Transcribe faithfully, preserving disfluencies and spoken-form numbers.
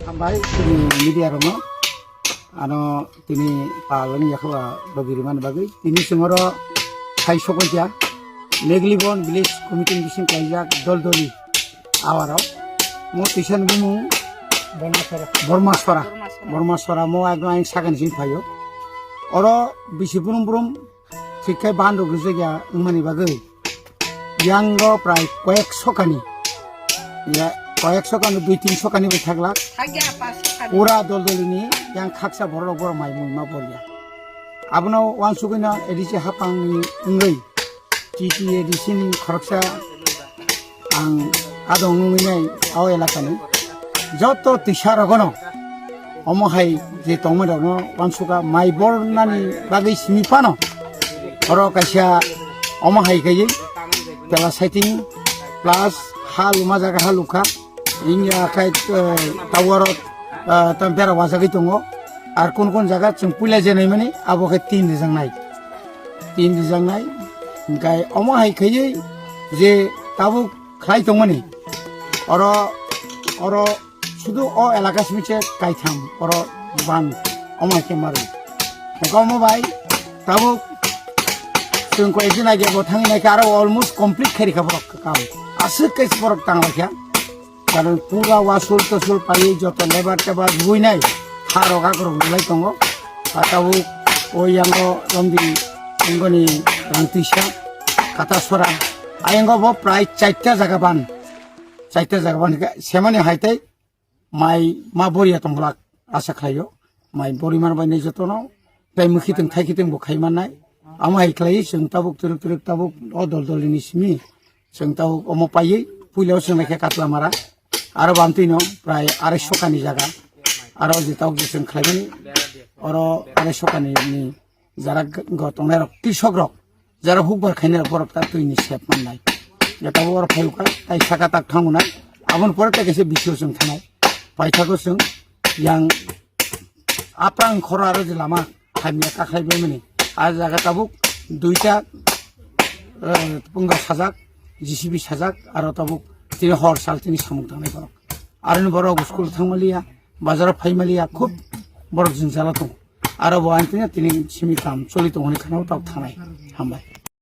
Hambai chini media rokno, ano tini palani yakhuba logi rimani bagwi tini chwngoro hai sokoi kya Meglibon village committee bising kaijak dol doli awaro mo tisan bumung Bormasora. Bormasora. Bormasora mo ekdom aing sakani sing phayo. Oro bisi brum brum thik khai ban rok rijak ya wngmani bagwi yango prai koyek sokani, ya, koyek sokani dui tin sokani bai thaglak. Pura dol dolini yang khaksa borok rok borok mai mui ma borya. Abono wansugwino A D C hapangni wngwi T T A D C ni khoroksa ang adong wngwi nai o elakani joto tisa rogono omo hai je tongmani rokno wansukha mai bornani bagwi simi phano oro kaisa omo hai kaiwi pela saiting plus ha luma jaga ha lukha. Wngya khe, eh, tower, eh, tam bera wajagwi tongo. Ar kun kun jaga chwng puila je naimani abo khe tin rijaknai. Tin rijaknai. Hingkai omo hai khaiwi je tabuk khlai tongmani. Oro, oro sudu o elaka simi se kaitham oro ban omo hai khe maru. Hingkai omo bai tabuk chwng koi din age bo thangwi naikhe aro almost complete khairikha borok kam. Aswk khe borok tanglaikha. Karon pura wasul tosul paiwi joto lebar tebar rwinai ha rok akorok rwlai tongo. Patabo o yango romdi wngoni rangtisa kata sora. Ayango bo prai chaita jaga ban. Chaita jaga ban hwnkhe semani hai tei mai ma boria tonglak asa khlaio. Mai boriman bai nai jotono tei mwkhitwng thaikitwng bo khai mannai. Amo hai khlaiwi chwng tabuk twrwk twrwk tabuk o dol dolini simi. Chwng tabuk omo paiwi puila o chwng naikhe Katlamara. Aro bamtwino prai arai sokani jaga. Aro je tabuk je chwng khlaimani oro arai sokani ni jara go tongnai rok, krisok rok, jara hukbar khainai rok, borok ta twini sep mannai. Je tabuk oro phaiwkha tai saka tak thangunai. Aboni pore ta kaisa bisio chwng thanai. Paithakgo chwng yang Aprang khoro aro je lama hamya kakhai baimani. A jaga tabuk duita, eh, punga sajak, J C B sajak, aro tabuk tini hor sal tini samung tangnai borok. Aroni borok school thangmaliya, bazaro phaimaliya, khub borok jwngjalo tongo. Aro bo ang tini, tini simi kam choli tongo hwnwi khana tabuk thanai. Hambai.